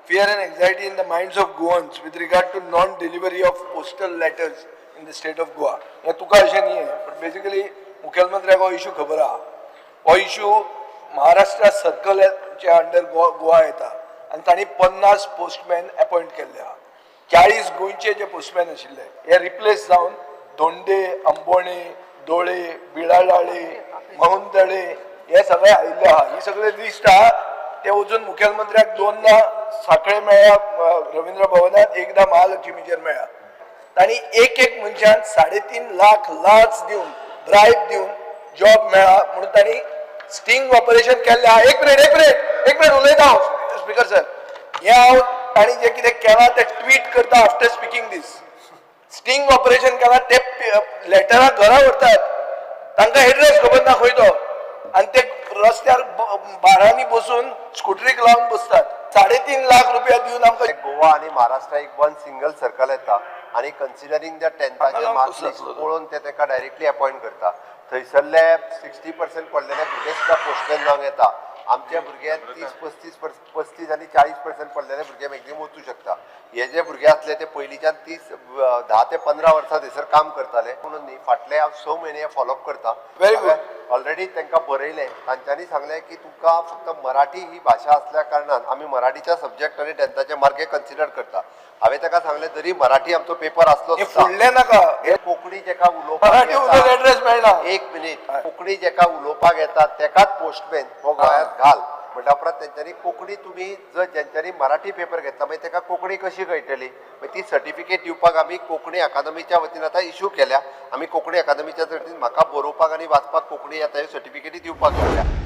Fear and anxiety in the minds of Goans with regard to non delivery of postal letters in the state of Goa. हें तुका अशें न्ही, पण basically मुखेलमंत्र्याक हो issue खबर आहा. हो इशू महाराष्ट्रा सर्कलाच्या अंडर गोवा येता आनी तांणी 50 पोस्टमॅन अपॉयंट केल्ले आहा. 40 गोंयचे जे पोस्टमॅन आशिल्ले हे रिप्लेस जावन धोंडे, आंबोणे, दोळे, बिळाडाळे, मौंदळे हे सगळे आयिल्ले आहा. ही सगळे लिस्ट आहा. ते वचून मुखेलमंत्र्याक दोनदा साखळे मेळ्ळा, रवींद्र भवनात एकदा महालक्ष्मीचेर मेळ्ळा. तांणी एक एक मनशान 3.5 लाख लाच दिवन, ब्रायब दिवन जॉब मेळ्ळा म्हणून तांणी स्टिंग ऑपरेशन केल्लें आहा. एक मिनिट, एक मिनिट, एक मिनिट, उलयता हांव स्पीकर सर. हें हांव तांणी जें कितें केलां तें ट्वीट करता after speaking this. Sting operation केलां, ते लेटरां घरा व्हरतात, तांकां एड्रेस खबर ना खंय तो, आनी ते रस्त्यार बारांनी बसून स्कुटरीक लावन बसतात. 3.5 लाख रुपया दिवन आमकां गोवा आणि महाराष्ट्र एक वन सिंगल सर्कल येता आणि कन्सिडरींग the टेन्थाचे हांगा मार्क कसलो लिस्ट आसलो तो? पळोवन ते ताका डायरेक्टली अपॉयंट करता. थंयसरले 60% पडलेले भुरगे सुद्दां पोस्टमॅन जावंक येता. आमचे भुरगे 30, 35, 35 आनी 40% पडलेले भुरगे मॅक्झिमम वचूं शकता. हे जे भुरगे आसले ते पयलींच्यान 30, 10 ते 15 वर्सां थंयसर काम करताले म्हणून न्ही. फाटले हांव 6 म्हयने फॉलोअप करता. Very good. Already तांकां बरयलें, तांच्यांनी सांगलें की तुमकां फक्त मराठी ही भाशा आसल्या कारणान आमी मराठीच्या सब्जेक्ट आनी टेन्थाचे मार्क हे कन्सिडर करता. हांवें ताका सांगलें, जरी मराठी आमचो पेपर आसलो हे सुद्दां, फुडलें नाका हे. कोंकणी जेका उलोवपाक मराठी येता, उलयत एड्रेस मेळना. एक मिनीट. कोंकणी जेका उलोवपाक येता तेकाच पोस्टमॅन हो गोंयांत घाल म्हणल्या उपरांत तेंच्यांनी कोंकणी, तुमी जर जेंच्यांनी मराठी पेपर घेतला, मागीर तेका कोंकणी कशी कळटली? मागीर ती सर्टिफिकेट दिवपाक आमी कोंकणी अकादमीच्या वतीन आतां इशू केल्या. आमी कोंकणी अकादमीच्या वतीन म्हाका बरोवपाक आनी वाचपाक कोंकणी येता ह्यो सर्टिफिकेटी दिवपाक लागल्या.